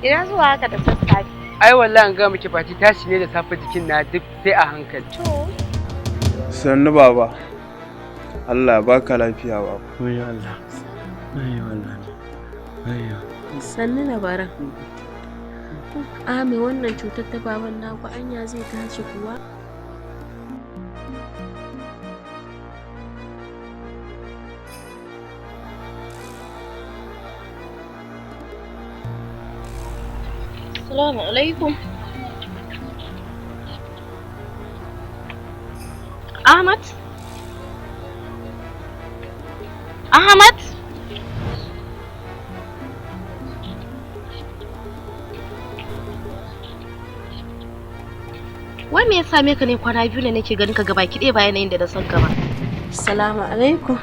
Ina zuwa haka da sassafe. Ai wallahi an ga miki Fati, tashi ne da safe jikin na duk sai a hankali. To. Sannu baba. Allah ya baka lafiya baba. Wayyo Allah. Wayyo Allah. Wayyo. Sannu na bara. Ame wannan cutar ta baban naku anya zai tashi kuwa? Assalamu alaikum. Ahmad? Ahmad? Wai me ya same ka ne kwana biyu ne nake ganin ka gaba ki ɗaya ba yanayin da na san ka ba. Salamu alaikum.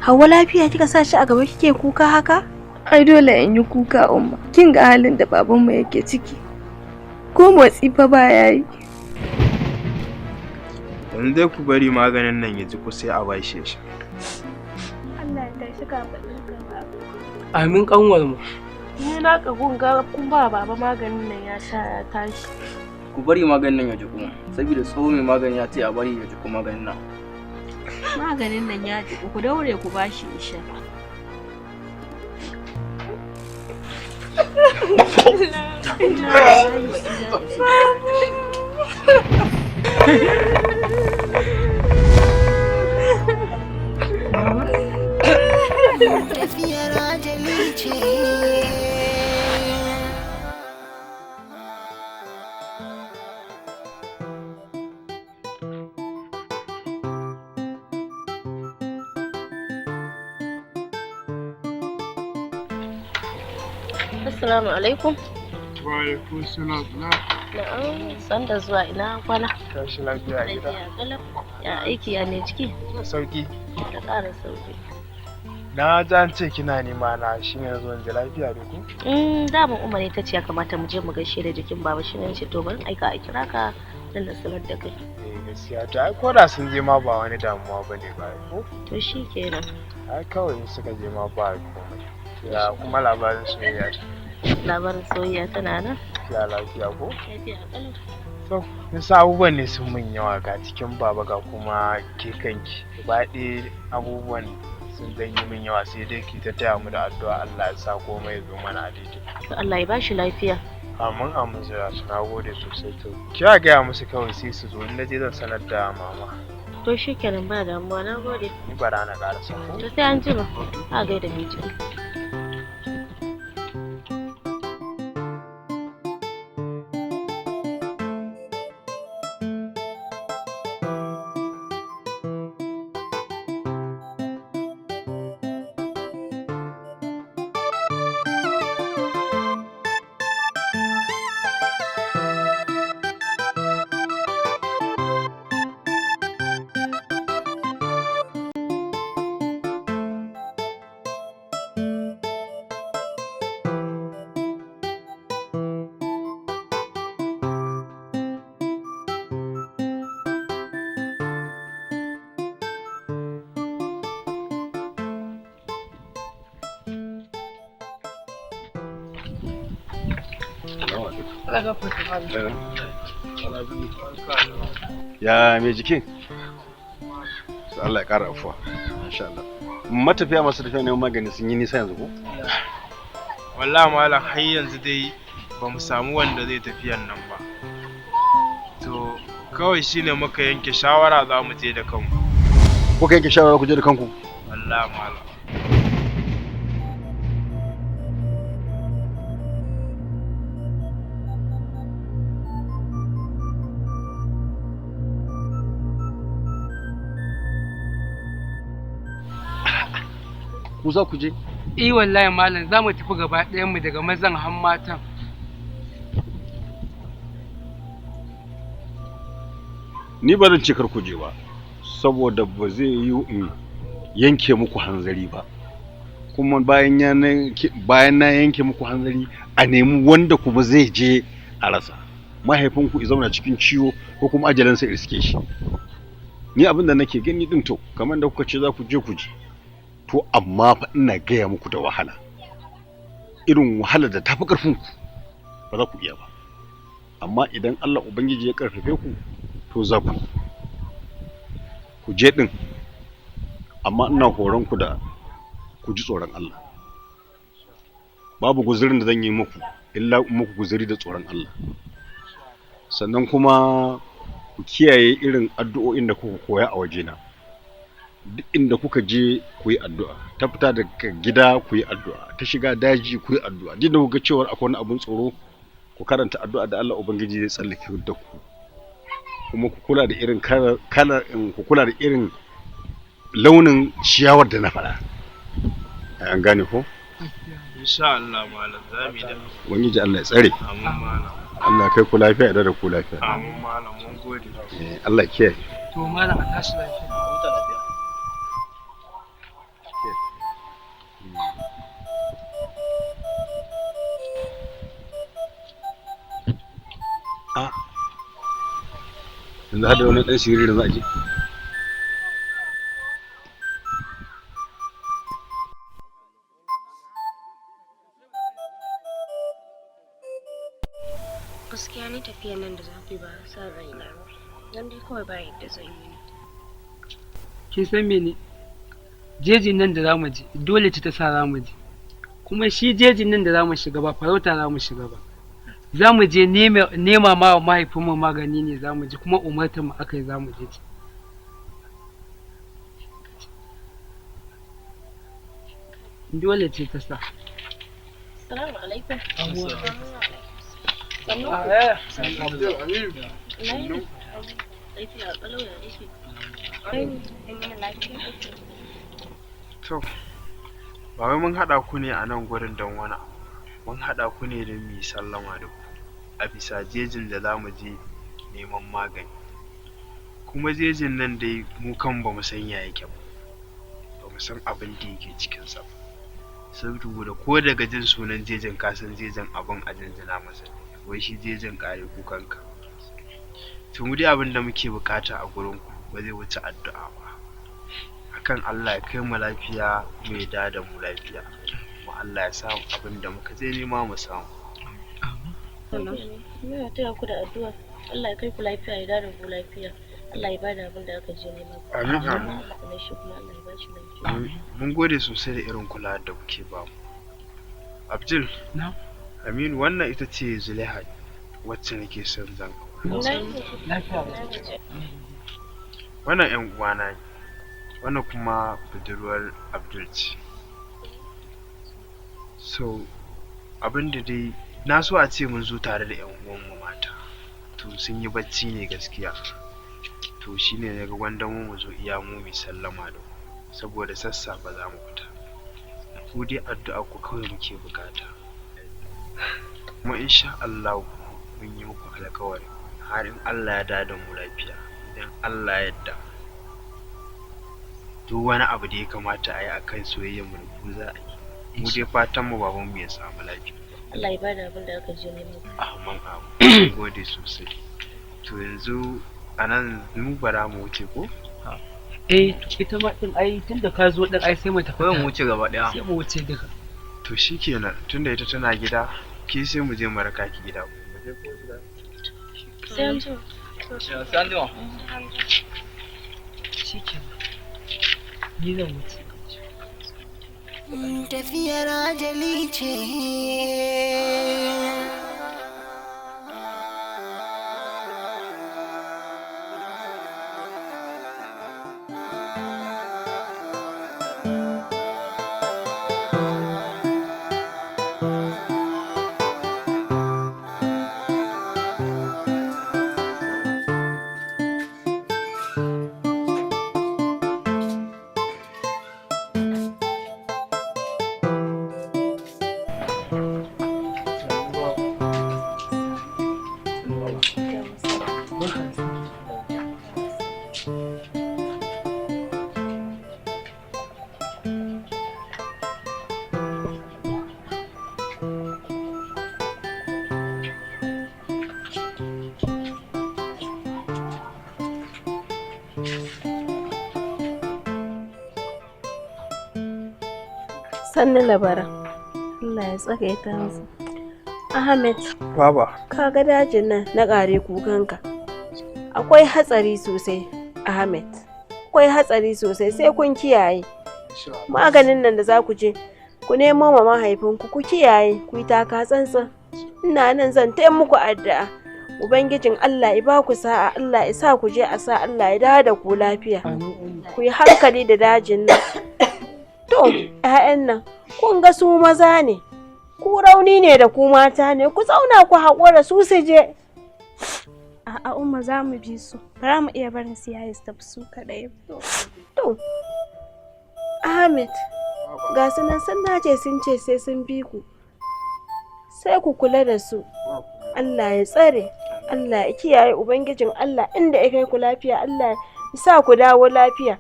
Hauwa, lafiya kika sa shi a gaba kike kuka haka? Ai dole in yi kuka, Umma. Kin ga halin da babanmu yake ciki. Ko motsi fa ba ya yi. Yanzu dai ku bari maganin nan ya ji ku sai a bashi ya sha. Allah ya tashi kafaɗinka baba. Amin kanwar mu. Ni na ka gunga kun ba baba maganin nan ya sha ya tashi. Ku bari maganin nan ya jiku, saboda tsoho mai magani ya ce a bari ya jiku maganin nan. Maganin nan ya jiku, ku daure ku bashi ya sha. Tafiyar ajali ce. Assalamu alaikum. Wa alaikum salam. Na Na'am, sanda zuwa, ina kwana. tashi lafiya gida. Lafiya kalau. Ya aiki, ya ne jiki? Sauki. Da ƙara sauki. Na ji an ce kina nema na, shine na zo in ji lafiya da ku. Daman Umar ita ce ya kamata mu je mu gaishe da jikin baba, shi ne ce to bari in aika a kira ka dan na sanar da kai. Eh gaskiya to ai ko da sun je ma ba wani damuwa bane ba ai ko? To shi kenan. Ai kawai in suka je ma ba komai. Ya kuma labarin soyayya ta. Labarin soyayya tana nan. Ya lafiya ko? Lafiya kalau. To, nisa abubuwan ne sun min yawa, ga cikin baba ga kuma ke kanki. Gaba ɗaya abubuwan sun dan yi min yawa, sai dai ki ta taya mu da addu'a Allah ya sa komai ya zo mana a daidai. To Allah ya bashi lafiya. Amin amin zira su, na gode sosai. To kira gaya musu kawai sai su zo, in na je zan sanar da mama. To shi kenan, ba damuwa, na gode. Ni bara na ƙarasa ko? To sai an jima. A gaida miji. Ya mai jikin? To Allah ya ƙara afuwa. Insha Allah. Matafiya masu tafiya neman magani sun yi nisa yanzu ko? Wallahi malam, har yanzu dai ba mu samu wanda zai tafiyan nan ba. To kawai shine muka yanke shawara za mu je da kanmu. Kuka yanke shawara ku je da kanku? Wallahi malam. Ku za ku je? Eh wallahi malam, za mu tafi gaba ɗayan mu daga mazan har matan. Ni ba zan ce kar ku je ba, saboda ba zai yiwu in yanke muku hanzari ba. Kuma bayan ya bayan na yanke muku hanzari a nemi wanda kuma zai je a rasa. Mahaifinku ya zauna cikin ciwo ko kuma ajalinsa ya riske shi. Ni abin da nake gani din, to kamar da kuka ce za ku je, ku je. To amma fa ina gaya muku da wahala, irin wahalar da tafi ƙarfin ku, ba za ku iya ba. Amma idan Allah Ubangiji ya karfafe ku, to za ku yi. Ku je din, amma ina horon ku da ku ji tsoron Allah. Babu guzurin da zan yi muku illa in muku guzuri da tsoron Allah. Sannan kuma ku kiyaye irin addu'o'in da kuka koya a wajena. Duk inda kuka je ku yi addu'a, ta fita daga gida ku yi addu'a, ta shiga daji ku yi addu'a. Duk da kuka cewar akwai wani abun tsoro, ku karanta addu'a da Allah Ubangiji zai tsallake da ku. Kuma ku kula da irin kalar, ku kula da irin launin ciyawar da na faɗa. Ai, an gane ko? Insha Allah malam, za mu yi da. Ubangiji Allah ya tsare. Amin malam. Allah ya kai ku lafiya da ku lafiya. Amin malam, mun gode. Eh, Allah ya kiyaye. To malam, a tashi lafiya. A huta lafiya. A yanzu har da wani ɗan siriri da za a je. Gaskiya ni tafiyan nan da za ku yi ba sa raina ba. Dan dai kawai ba yadda zan yi ne. Kin san mene? Jejin nan da zamu je, dole ce ta sa zamu je. Kuma shi jejin nan da zamu shiga ba farauta zamu shiga ba. Zamu je nema ma mahaifinmu magani ne zamu je, kuma umartar mu aka yi zamu je. Dole ce ta sa. Assalamu alaikum. Sannu. Abdul Aminu. Lafiya kalau, ya ishe. To, ba wai mun haɗa ku ne a nan gurin don wani abu. Mun haɗa ku ne don mu yi sallama da ku a bisa jejin da za mu je neman magani. Kuma jejin nan dai mu kan ba mu san ya yake ba. Ba mu san abin da yake cikinsa ba. Saboda ko daga jin sunan jejin ka san jejin abin a jinjina masa ne. Wai shi jejin ƙare kukanka. To mu dai abin da muke buƙata a gurinku ba zai wuce addu'a ba. Akan Allah ya kai mu lafiya, mu ya dawo da mu lafiya, kuma Allah ya sa abin da muka je nema mu samu. Muna taya ku da addu'a. Allah ya kai ku lafiya ya dawo da ku lafiya. Allah ya bada abin da aka je nema. Amin, amin. Sannan shi kuma Allah ya ba shi lafiya. Mun gode sosai da irin kula da kuke ba mu. Abdul. Na? Aminu, wannan ita ce Zulaiha wacce nake son zan aura. Lafiya. Wannan ƴan uwana ne. Wannan kuma budurwar Abdul ce. So abin da dai na so a ce mun zo tare da ƴan uwanmu mata. To sun yi bacci ne gaskiya. To shine na ga gwanda mu mu zo iya mu mu sallama da ku saboda sassafe za mu fita. Ku dai addu'a ku kawai muke bukata. Kuma insha Allah mun yi muku alƙawari har in Allah ya dawo da mu lafiya, idan Allah ya yarda, duk wani abu da ya kamata a yi a kan soyayyar mu da ku za a yi. Mu dai fatan mu baban mu ya samu lafiya. Allah ya bada abin da aka je nema. Amin amin. Gode sosai. To yanzu a nan mu bara mu wuce ko? Eh, ita ma din ai tunda ka zo din ai sai mu tafi. Kawai mu wuce gaba ɗaya. Sai mu wuce duka. To shikenan, tunda ita tana gida, ke sai mu je mu raka ki gida. Mu je ko gida. Sai an jima. Sai an jima. Shikenan. Ni zan wuce. Tafiyar ajali ce. Sannu Labara. Allah ya tsagaita masa. Ahmed. Baba. Ka ga dajin nan na ƙare kukanka. Akwai hatsari sosai, Ahmed. Akwai hatsari sosai sai kun kiyaye. Maganin nan da za ku je, ku nemo ma mahaifinku ku kiyaye, ku yi taka tsantsan. Ina nan zan taya muku addu'a. Ubangijin Allah ya ba ku sa'a, Allah ya sa ku je a sa Allah ya dawo da ku lafiya. Ku yi hankali da dajin nan. To, 'ya'yan nan, kun ga su maza ne. Ku rauni ne da ku mata ne, ku zauna ku haƙura su su je. A'a Umma za mu bi su. Ba za mu iya barin su yayi su tafi su kaɗai. To, Ahmed, ga su nan sun nace sun ce sai sun bi ku. Sai ku kula da su. Allah ya tsare, Allah ya kiyaye Ubangijin Allah inda ya kai ku lafiya, Allah ya sa ku dawo lafiya.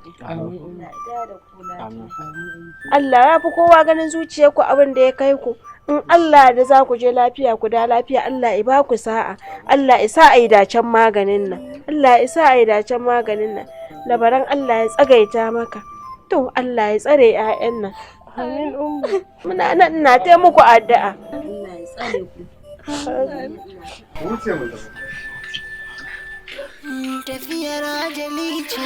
Allah ya fi kowa ganin zuciyarku abin da ya kai ku. In Allah da za ku je lafiya ku da lafiya Allah ya ba ku sa'a. Allah ya sa a yi dacen maganin nan. Allah ya sa a yi dacen maganin nan. Labaran Allah ya tsagaita maka. To Allah ya tsare 'ya'yan nan. Amin Umma. Muna nan ina taya muku addu'a. Allah ya tsare ku. Wuce mu tafi. Tafiyar ajali ce.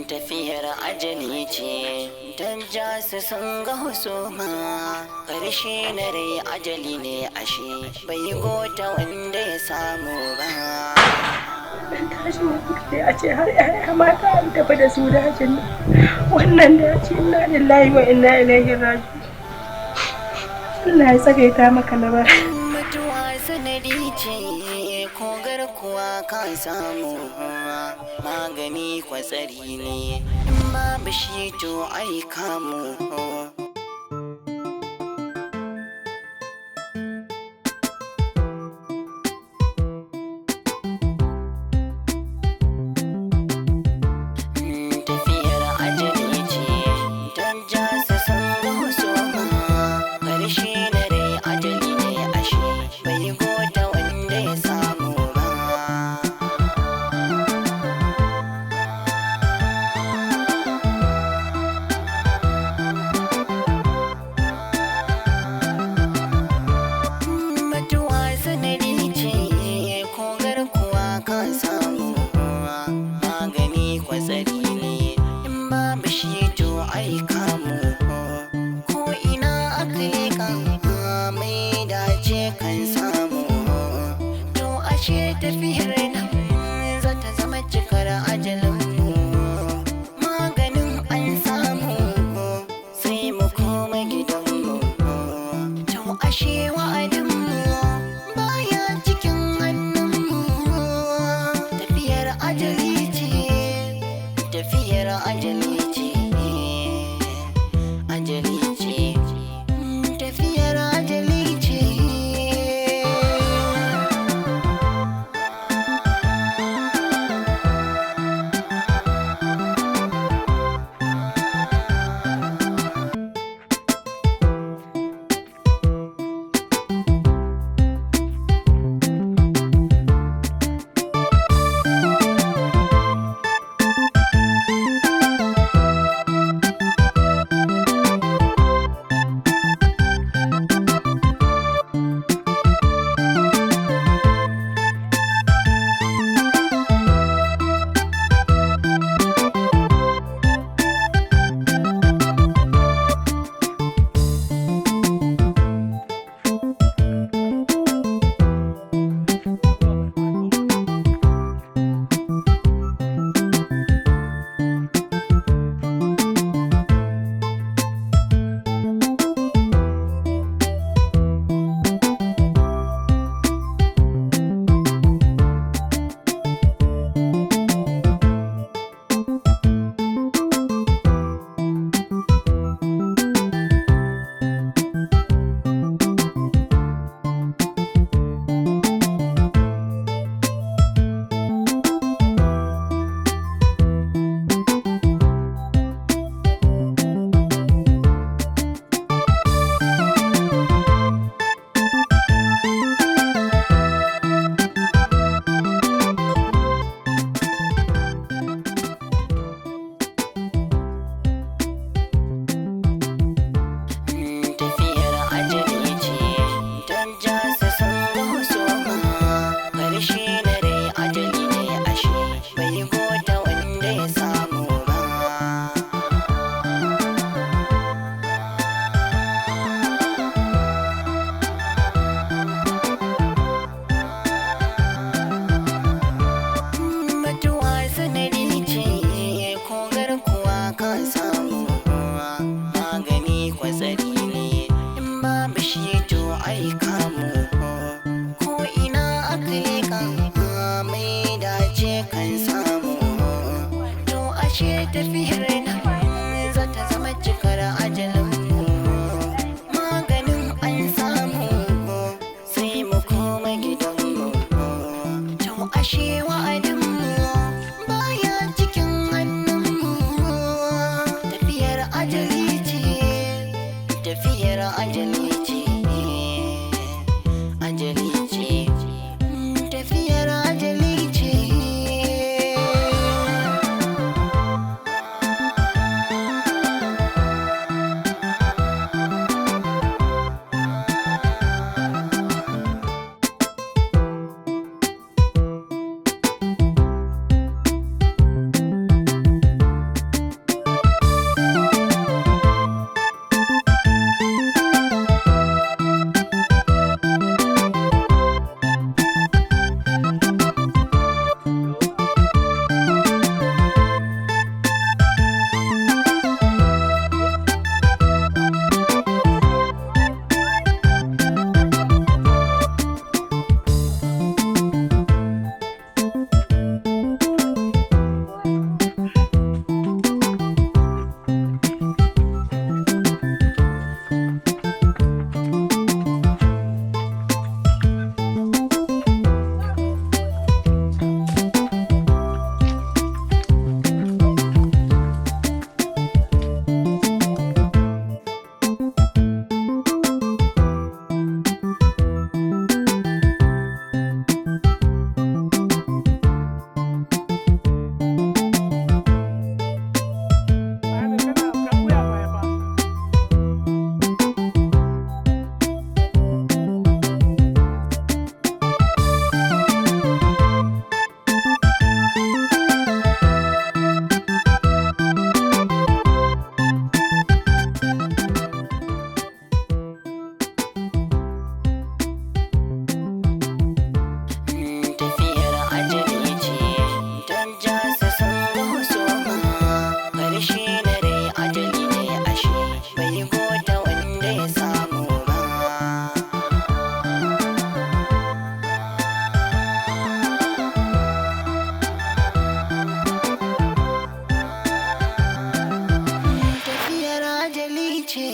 Tafiyar ajali ce, don jasu sun ga husuma, ƙarshe na rai ajali ne ashe, bai gota wanda ya samu ba. Dan tashin hankali a ce har 'ya'ya mata an tafi da su dajin nan. Wannan daji inna lillahi wa inna ilaihi raji'un. Allah ya tsagaita maka labarin. Mutuwa sanadi ce ko garkuwa ka samu magani kwatsari ne in babu shi to ai kamu. Tafiyar ajali ce don jasu sun ga husuma ƙarshe na rai ajali ne ashe bai gota wanda ya samu ba. Mutuwa sanadi ce ko garkuwa ka samu magani kwatsari ne in babu shi to ai kamu ko ina aka leƙa mai dace kan samu to ashe tafiyar nan za ta zama cikar ajalinmu maganin an samu sai mu koma gidanmu to ashe wa'adinmu baya cikin hannunmu tafiyar ajali ce tafiyar ajali ce ajali ce tafiyar ajali ce. Fushi to ai kamu. Ko ina aka leƙa, mai dace kan samu. To ashe tafiyar nan za ta zama cikar ajalinmu. Maganin an samu, sai mu koma gidanmu. To ashe wa'adinmu baya cikin hannunmu. Tafiyar ajali ce, tafiyar ajali ce, ajali ce, tafiyar ajali ce. Tafiyar ajali ce, don jasa sun ga husuma. Ƙarshe na rai ajali ne ashe, bai gota wanda ya samu ba. Tafiyar ajali ce.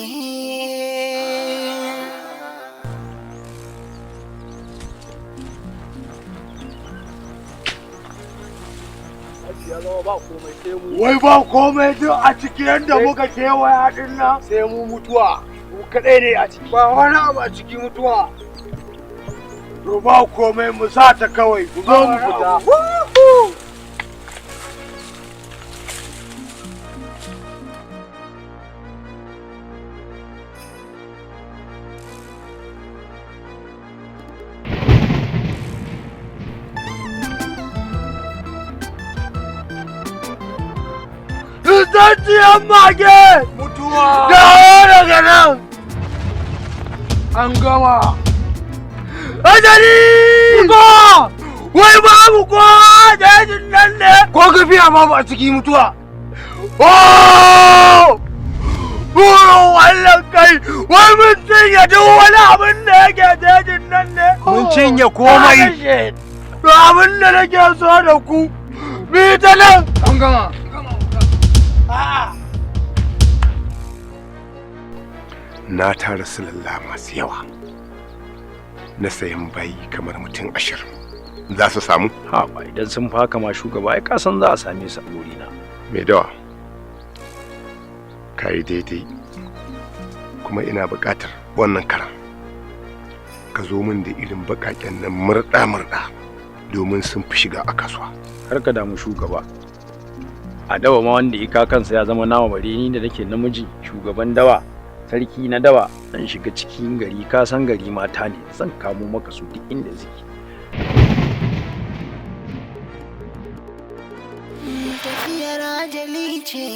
Wai ba komai duk a ciki yadda muka kewaya din nan. Sai mu mutuwa. Mu kaɗai ne a ciki. Ba wani abu a ciki mutuwa. To ba komai mu sa ta kawai ku zo mu fita. Zanciyar mage! Mutuwa! Dawo daga nan! An gama! Ajali! Mutuwa! Wai babu kowa dajin nan ne! Ko gafiya babu a ciki mutuwa! Oh! Burin wannan kai! Wai mun cinye duk wani abin da yake dajin nan ne! Mun cinye komai! To abin da nake so da ku, bi ta nan! An gama! Na tara silalla masu yawa na sayan bayi kamar mutum 20 za su samu? Ha ba idan sun faka ma shugaba ai kasan za a same su a wurina. Mai dawa, ka yi daidai, kuma ina buƙatar wannan karan ka zo min da irin baƙaƙen nan murɗa-murɗa domin sun fi shiga a kasuwa. Kar ka damu shugaba, a dawa ma wanda ika kansa ya zama nama, bare ni da nake namiji, shugaban dawa, sarki na dawa. Zan shiga cikin gari, ka san gari mata ne, zan kamo maka su duk inda suke. Tafiyar ajali ce.